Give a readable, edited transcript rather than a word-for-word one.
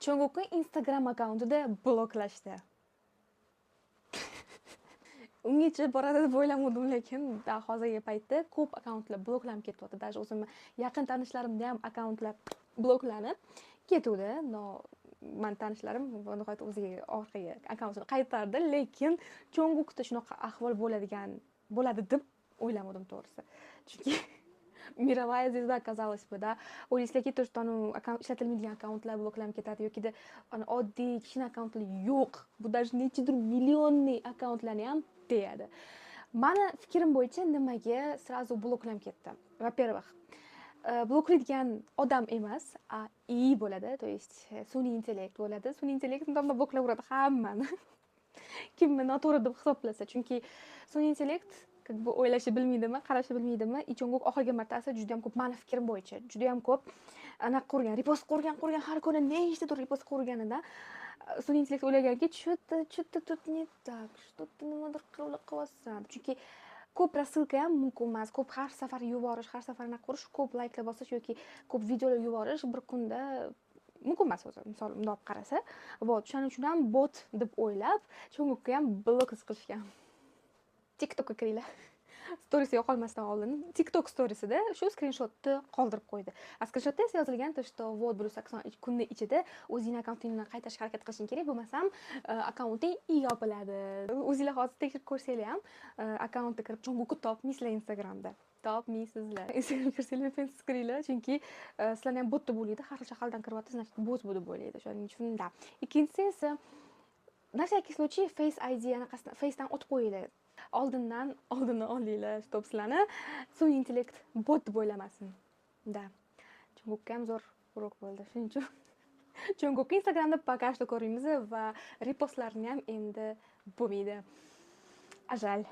Chongukni Instagram akkauntida bloklashdi. Ungacha boradi deb o'ylamadim, lekin da, hozirgi paytda ko'p akkauntlar bloklanib ketyapti. Даже o'zimni yaqin tanishlarimda ham akkauntlar bloklanib ketuvdi. Но mani tanishlarim nihoyat o'ziga, orqaga akkauntini qaytardi, lekin Chongukda shunaqa ahvol bo'ladigan bo'ladi deb o'ylamadim, to'g'risi, chunki мировая звезда, казалось бы, да. O'ylaysizlarki, то что anavi akkaunt, ishlatilmaydigan akkauntlar bloklanib ketadi yokida oddiy kichkina akkauntlar. Yo'q, bu даже nechidir millionli akkauntlarni ham tegadi. Mani fikrim bo'yicha, nimaga сразу bloklanib ketdi? Во первых, bloklaydigan odam emas, AI bo'ladi, то есть sun'iy intellekt bo'ladi. Sun'iy intellekt undanda bloklaveradi hammani, kimni noto'g'ri deb hisoblasa, chunki sun'iy intellekt как бы o'ylashni bilmaydimi, qarashni bilmaydimi. И Chonguk oxirgi martasi judayam ko'p, mani fikrim bo'yicha, judayam ko'p anaqa qurgan, repost qurgan, qurgan, har kuni nechtadir repost qurganida sun'iy intellekt o'ylaganki, что то тут не так, что то nimadir qilyapsan, chunki ko'p рассылка ham mumkin emas, ko'p har safar yuborish, har safar anaqa qurish, ko'p layklar bosish yoki ko'p videolar yuborish bir kunda mumkin emas o'zi, misol bundoq olib qarasa. Вот o'shaning uchun ham bot deb o'ylab, Chongukka ham blok qilishgan. TikTokka kiringlar. Storiesi yo'qolmasdan oldin TikTok storiesida shu skrinshotni qoldirib qo'ydi. A skrinshotda esa yozilgan то, что вот 180 kunni ichida o'zingni akkauntingni qaytarishga harakat qilishing kerak, bo'lmasam akkaunting yopiladi. O'zinglar hozir tekshirib ko'rsanglar ham, akkauntga kirib Chongukni topmaysizlar Instagramda. Topmaysizlar. Instagramga kirsanglar, VPNsiz kiringlar, chunki sizlarni ham bot deb o'ylaydi. Har xil shahardan kiryapti, значит, bot bu deb o'ylaydi. Shuning uchun да. Ikkinchisi esa, на всякий случай, Face ID anaqasidan, Facedan o'tib qo'yinglar. Oldindan oldini olinglar, чтоб sizlarni sun'iy intellekt bot deb o'ylamasin. Да. Chongukka ham zo'r урок bo'ldi. Shuning uchun Chongukni Instagramda пока что ko'rmaymiz va repostlarni ham endi bo'lmaydi. А жаль.